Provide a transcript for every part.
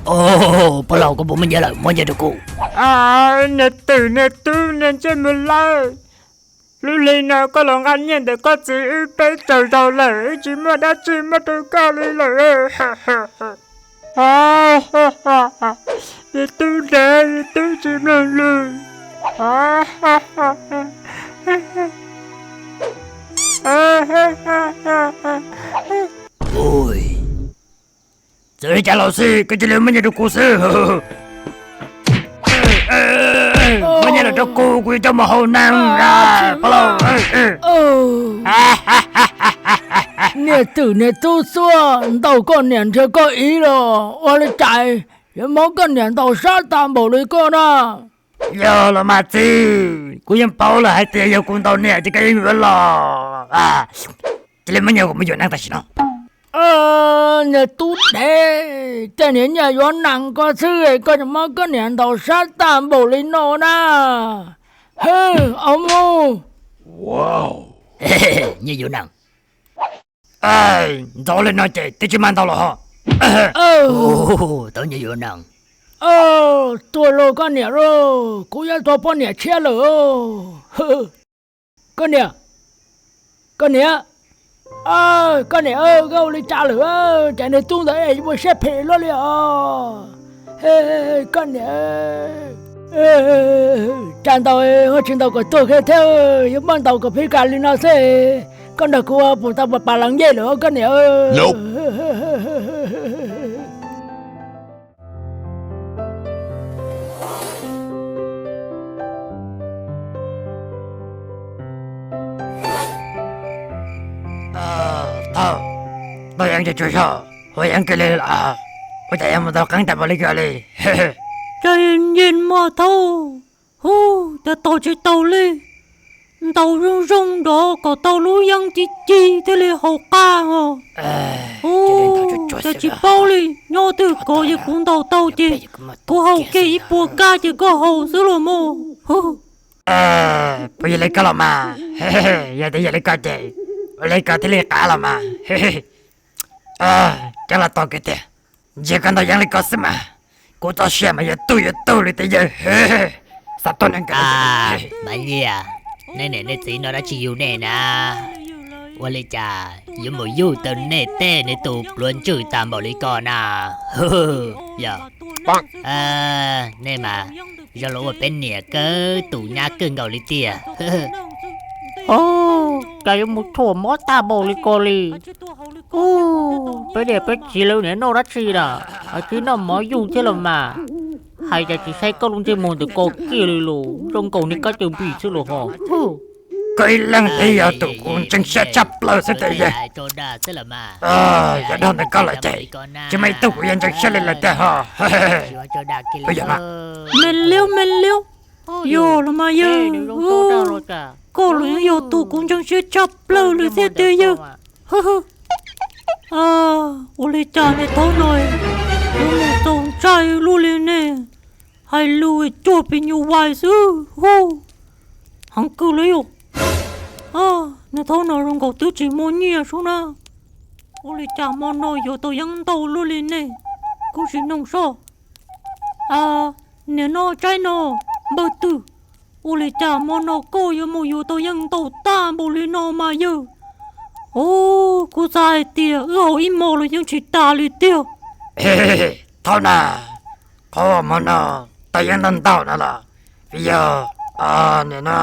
Pog laus, koj puas muaj nyiaj lawm? Muab nyiaj rau kuv. Niag twm niag tub niag ntsej muag lawm, lub hli no koj los nqa nyiaj ntawm koj txiv wb peb tsaws dhau lawm, wb tsis muaj dab tsi muab rau koj li lawm. Niag tub dev, niag tub tsis mloog lus. Txawm li cas los xij, koj cia li muab nyiaj rau kuv xwb. Muab nyiaj los rau kuv, kuv yuav coj mus haus neeg. Pog laus. Niag twm niag tub xuaj, ntaus koj niam nrhiav koj ib los ua li cas yuav muab koj niam ntaus sab tag npaum li koj na? Yog los mas txiv, kuv yeej paub lawm hais tias yog kuv ntaus niam ces koj yeej yuav los. Cia li muab nyiaj kuv mus yuav neeg tam sim no. Niag tub dev, tej niag nyiaj yuav neeg ko xwb, koj tseem muab koj niam ntaus sab tag npaum li no na. Hwb, au mus. Nyiaj yuav neeg. Ntxov li no ces twb tsis mag ntau los ho. Tau nyiaj yuav neeg. Tuag los koj niam lauj, kuv yuav tua poj niam tshiab lawm. Koj niam, koj niam, koj niam, koj ua li cas lawm? Cas niag tub ntawd yuav muaj siab phem luaj li os? Koj niam, tsam ntaus ho tsis ntaus kom tuag kiag thiab, yuav muab ntaus kom pib kas li no xwb. Koj nrog kuv ua puas tau pas pas las yej lawm koj niam. Thaub, tau yeeb tsis tshua zog, ua yeeb kiag li lawm. Ua cas yuav mus tau qeeb tag npaum li ko li? Txawm yeej maj thaub, hu, cas tos tsis tau li. Ntaus zoo zoo nrov kom tau lub yeeb ci ci thiaj li haus qab os. Hu, cas tsis paub li, nyob twg kov ces kuv ntaus tau ces kuv haus kiag ib puas kab ces koj haus xwb los mas. Puas yog li koj los mas? Yog tias yog li koj ces ua li koj thiaj li qab los mas. Cov los tos kiag tiag, ntshe koj ntaus yeeb li koj xwb mas. Kuv txoj sia mas yuav tug yuav tug li tej yawg. Xav tuag neeg kawg. Mas Nyiaj, nej niam nej txiv noj dab tsi yug nej na? Ua li cas yuav mus yug tau nej tej niag tus pluav ntswg tag npaum li ko na? Yog, nej mas zoo li ua peb niam kawg tus nyab kawg nkaus li tiag. Cas yuav mus thuam mob tag npaum li ko li? Peb niam peb txiv lawv niam noj dab tsi na, tsis noj mov yug thiab los mas. Hais cas tsis saib koj lub ntsej muag ntawm koj kiag li los zoo nkaus niag kab cawg npis xwb los ho. Koj ib leeg thiaj yog tus kuv ntseeg siab tshaj plaws xwb tiag yawg. Yog dag ntawm koj lawm ces tsis muaj ib tug kuv yuav ntseeg siab li lawm tiag ho. Koj yog mas. Me liab me liab, yog los mas yawg, koj los yeej yog tus kuv ntseeg siab tshaj plaws li thiab tiag yawg. Ua li cas niag thaub no yuav mus txaus ntshai luaj li ne? Hais lus cuag pis nyuj vais xwb hu. Heev kawg li yom. Niag thaub no zoo nkaus twb tsis muaj nyiaj sub na. Ua li cas hmo no yuav tau yeeb ntau luaj li ne? Kuv sim noog soj. Niam no tsaib no, npawg twg, ua li cas hmo no koj yuav mus yuav tau yeeb ntau tag npaum li no mas yawg? Kuv xav hais tias wb haus ib hmo los yeej tsis tas li tiag. Thaub na, qhov hmo no tau yeeb ntau ntau no los vim yog, nim no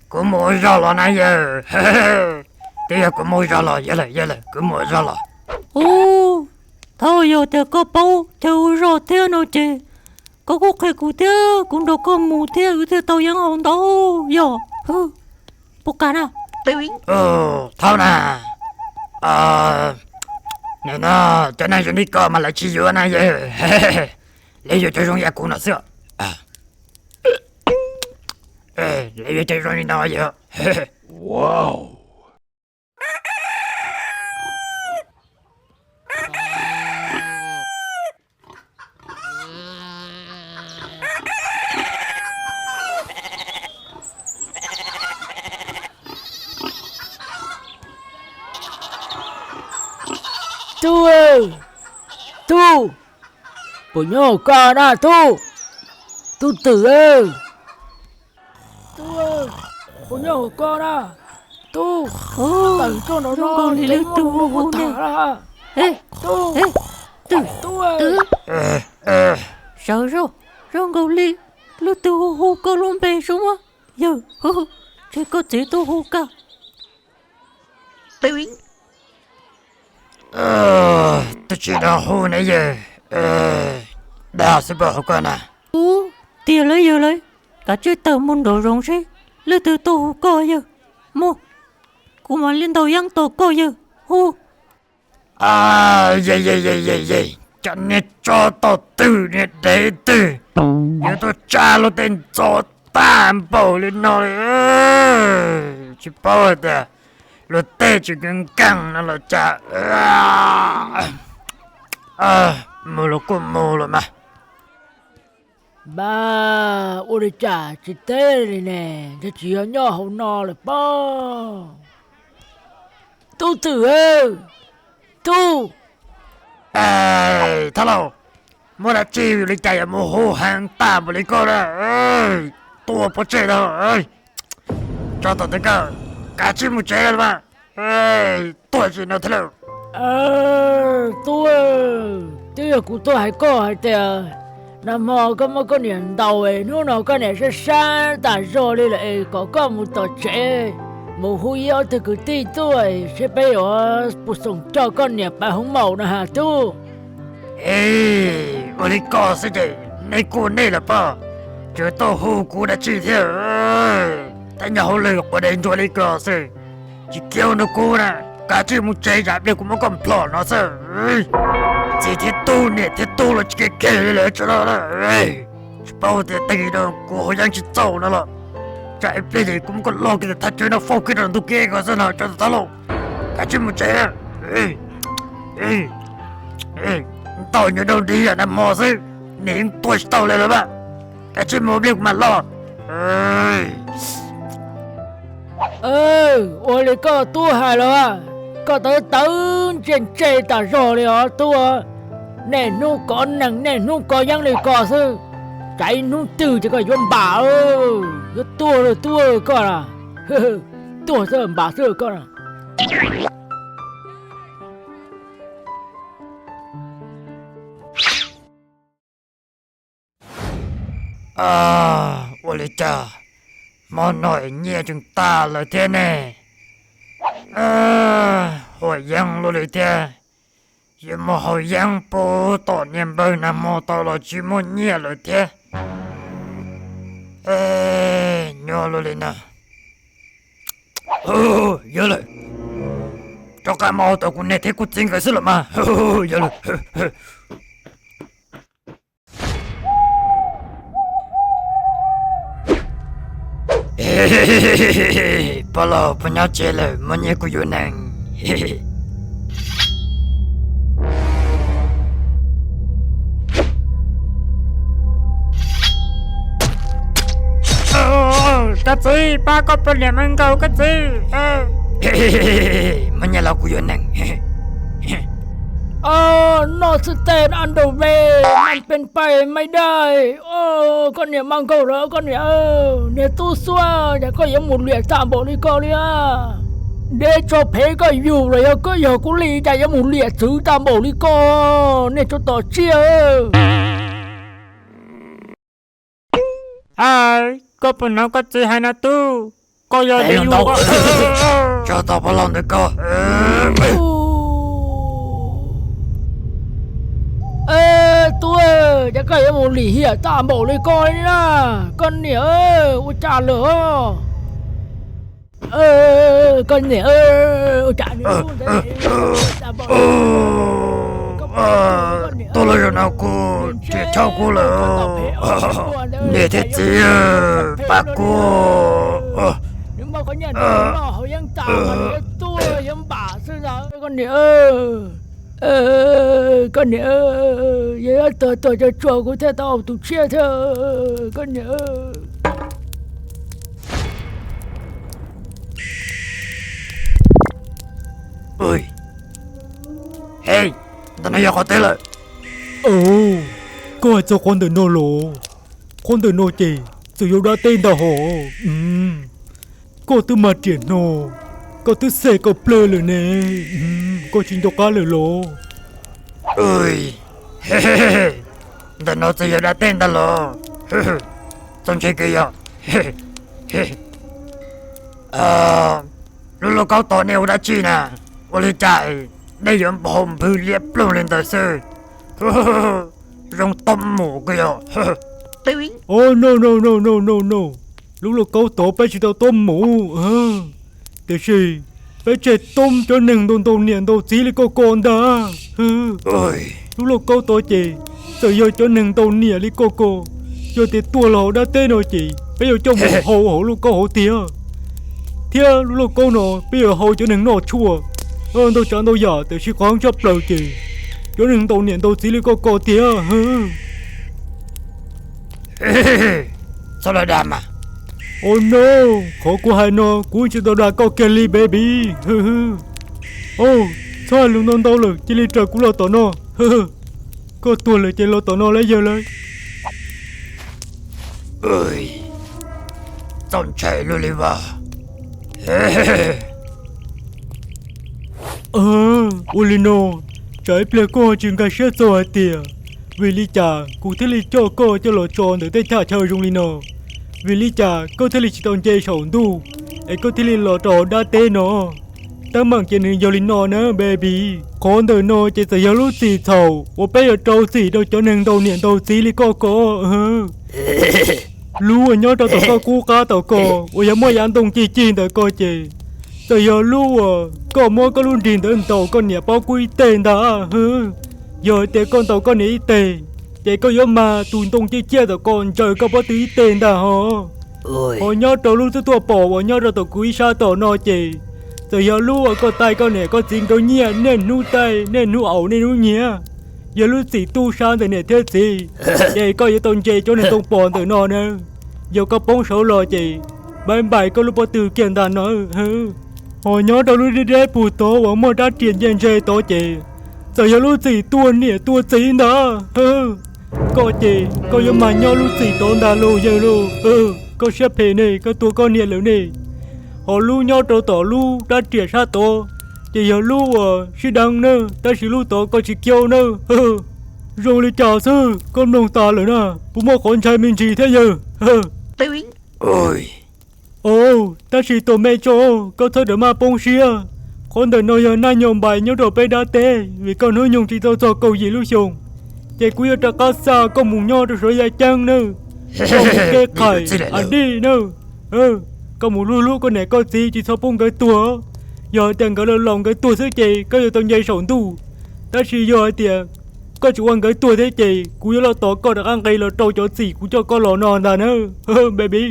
kuv mus ua zog los na yawg. Twb yog kuv mus ua zog los, yog lawm yog lawm, kuv mus ua zog los. Thaub, yog tias koj paub chaw ua zog thiab no ces koj kuj qhia kuv thiab, kuv nrog koj mus thiab wb thiaj tau yeeb haus ntau yog. Puas kam na? Thaub na, nim no cov neeg zoo li koj mas lawv tsis yuav na yawg. Lawv yuav cov zoo li kuv no xwb. Lawv yuav cov zoo li no yawg. Tub, Tub, puas nyob hauv koj na tub? Tub twm, tub, puas nyob hauv koj na tub? Tawm tuaj nraum no, lwm tus hu hu tham na. Tub, tub, sawv zoj, zoo nkaus li lwm tus hu hu koj lub npe zoo mas yawg, ces koj txiv tuaj hu koj. Twb tsis tau hu ne yawg, dag xwb pab hu koj na. Ub, tiag lawm yawg lawm, kav tsij tawm mus nraum zoov seb leej twg tuaj hu koj yawg. Mus, kuv mam li ntaus yeeb tos koj yawg. Hu. Cov niag tsov tom twg niag dev twg, yuav tuaj tsa luag tej ntxov tag npaum li no li. Tsis paub hais tias luag tej tsis nkees nkees no los cas. Mus los kuj mus los mas. Npab, ua li cas tsis teb li ne, ntshe tsis yog nyob hauv no lawm pob. Tub twm, tub. Thab laus, muaj dab tsi li cas yuav mus hu heev tag npaum li koj na? Tuaj pov tseg tau. Tsov tom twg koj, kav tsij mus tsev los mas. Tuaj tsis no thiab lauj. Tub, twb yog kuv tuaj hais koj hais tias nag hmo koj muab koj niam ntaus, hnub no koj niam sab sab tas zog li lawm es kom koj mus tom tsev mus hu ib ob tug kwv tij tuaj seb peb yuav puas xoo coj koj niam pab hoob maum no has tub. Ua li koj xwb ces nej kuj nej lawm pob, tsuas tuaj hu kuv dab tsi thiab. Tej nyuag hauj lwm quav dev ntsuag li koj xwb, tsis kiv ua nrog kuv na, kav tsij mus tsev, tsam pliag kuv muab koj nplhom no xwb. Txiv thiab tub, niam thiab tub los tsis kev khe li lawm tsam no, tsis paub tias tej no kuv haus yeeb tsis txaus no los, tsam ib pliag ces kuv muab koj loj kiag thaj tswg no faus kiag rau ntug kev ko xwb no tsam thab laus. Kav tsij mus tsev. Ntaus nyuag dau dig nag hmo xwb, niam yeej tuaj tsis tau li lawm mas. Kav tsij mus ib pliag kuv mam los. Ua li koj tub hais los, koj tawv tawv ntse ntse tas zog li os tub. Niaj hnub kov neeg niaj hnub kov yeeb li ko xwb, tsam ib hnub twg ces koj yuav npam, yuav tuag lawm tub koj na. Tuag xwb npam xwb koj na. Ua li cas hmo no nyiaj tseem tas lawm thiab ne? Huam yeeb luaj li thiab, yuav mus haus yeeb pub tom niag npawg nag hmo tau los tsis muaj nyiaj lawm thiab. Nyuaj luaj li na. Yog lawm, rov qab mus hu tau kuv niam thiab kuv txiv nkawd xwb los mas. Yog lawm. Pog laus puas nyob tsev lawm, muaj nyiaj kuv yuav neeg. Koj txiv, pab koj poj niam me nkaus koj txiv. Muaj nyiaj los kuv yuav neeg. Noj xwb tej noj nrau ve, noj pes pais mais dai. Koj niam mas nkaus lawm koj niam. Niag tub xuab, cas koj yuav mus liam tag npaum li ko li. Deb tso phem koj yug los yog koj yog kuv li cas yuav mus liam txwv tag npaum li ko, niag tso tom tsiaj. Koj puas hnov koj txiv hais no tub? Koj yog tso tau pog laus ntawd koj. Tub, cas koj yuav mus lim hiam tag npaum li ko li na? Koj niam, ua cas lawm? Koj niam, ua cas tuaj los zaum no kuv tsis tshua kuv lawm. Niam thiab txiv, pab kuv. Koj niam, koj niam, yog tuag tuag tsuag tsuag kuv thiaj tau tus tshiab thiab koj niam. Hej, ntawm no yog qhov twg lawm? Au, koj hais txog qhov ntawm no los? Qhov ntawm no ces txawm yog dab teb ntag hos. Koj twb mag riam hno, koj twb xes koj plawg lawm ne, koj tsis nco qab lawm los? Ntawm no txawm yog dab teb ntag los? Txaus ntshai kawg yog. Lub lauj kaub tod nej ua dab tsi na? Ua li cas dej yuav npau npwg liab ploog li ntawd xwb? Zoo tob mus kawg yog. O no no no no no no, lub lauj kaub tod peb tsis tau tob mus, tiam sis peb tseg toob cov neeg ntau ntau niam ntau txiv li koj ko ntag. Lub lauj kaub tod ces txawm yog cov neeg ntau niam li koj ko, yog tias tuaj los hauv dab teb no ces peb yuav coj mus hau hauv lauj kaub hauv tiag. Thiab lub lauj kaub no peb yuav hau cov neeg noj tshuaj ntau tsav ntau yam, tiam sis qhov heev tshaj plaws ces cov neeg ntau niam ntau txiv li koj ko tiag. Txhob dag mas. O no, qhov kuv hais no kuv tsis tau dag koj kiag li baby. O, txhob hais lus ntau ntau lawm, cia li raws kuv los tom no. Koj tuag lawm ces los tom no lawm yawg lawm. Txaus ntshai luaj li vas. Ua li no, tsam ib pliag koj tsis nkag siab txog hais tias vim li cas kuv thiaj li coj koj coj los tso ntawm tej thaj chaw zoo li no, vim li cas koj thiaj li tsis tau nce saum ntuj es koj thiaj li los rau hauv dab teb no. Teeb meem ces nws yog li no na baby. Qhov ntawm no ces txawm yog lub txim txhaum uas peb yuav rau txim rau cov neeg ntau niam ntau txiv li koj ko. Lub uas nyob rau tom koj qub qab tom ko uas yog muaj yav ntoo cig cig ntawm ko ces txawm yog lub uas koj muab koj lub nrig ntawd ntaus koj niam pob kub ib teg ntag. Yog hais tias koj ntaus koj niam ib teg, ces koj yuav mag tus ntoo ciaj ciaj tom ko ntsaws koj pob tw ib teg ntag hos. Ho nyob rau lub twb tuaj pom uas nyob rau tom kuv ib sab tom no ces txawm yog lub uas koj taij koj niam koj txiv nkawd nyiaj niaj hnub taij niaj hnub aus niaj hnub nyiag, yog lub txim tu sab ntawm niam thiab txiv, ces koj yuav tau nce cov neeg ntoo pos ntawm no na. Yog koj poob saud los ces npaim npaim koj lub pob tw kiag ntag no. Ho nyob rau lub deb deb pug tod uas muaj rab riam nce ntse tod ces txawm yog lub txim tua niam tua txiv ntag. Koj ces koj yuav mag nyob lub txim tod ntag lauj yawg lauj. Koj siab phem ne, koj tua koj niam lawm ne. Ho lub nyob rau tom lub rab riam sab tod ces yog lub uas sib deev na, tab sis lub tod koj tsis kiau na. Zoo li cas xwb koj mloog tas lawm na, puas muaj qhov ntshai me ntsis thiab yawg? Tab sis tus me tso, koj txhob rawm maj poob siab. Qhov ntawm no yog naj nyo npais nyob rau peb dab teb, vim koj hnub nyoog tsis tau txog kaum yim lub xyoo, ces kuv yuav rov qab xa koj mus nyob rau saum yaj ceeb nawb. Koj mus kev qhais a dij nawb. Koj mus hlub hlub koj niam koj txiv, tsis txhob pub nkawd tuag. Yog hais tias nkawd los laus nkawd tuag xwb ces koj yuav tau nce saum ntuj. Tab sis yog hais tias koj tsis ua nkawd tuag thiab ces kuv yuav los tos koj rov qab nqis los rau cov txim kuv coj koj los no ntag na, baby.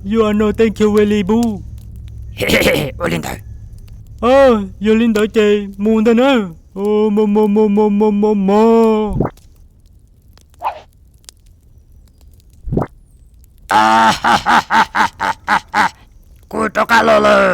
You are not thank you very much. Ua li ntawd. Yog li ntawd ces mus ntag na. Kuv rov qab los lawm.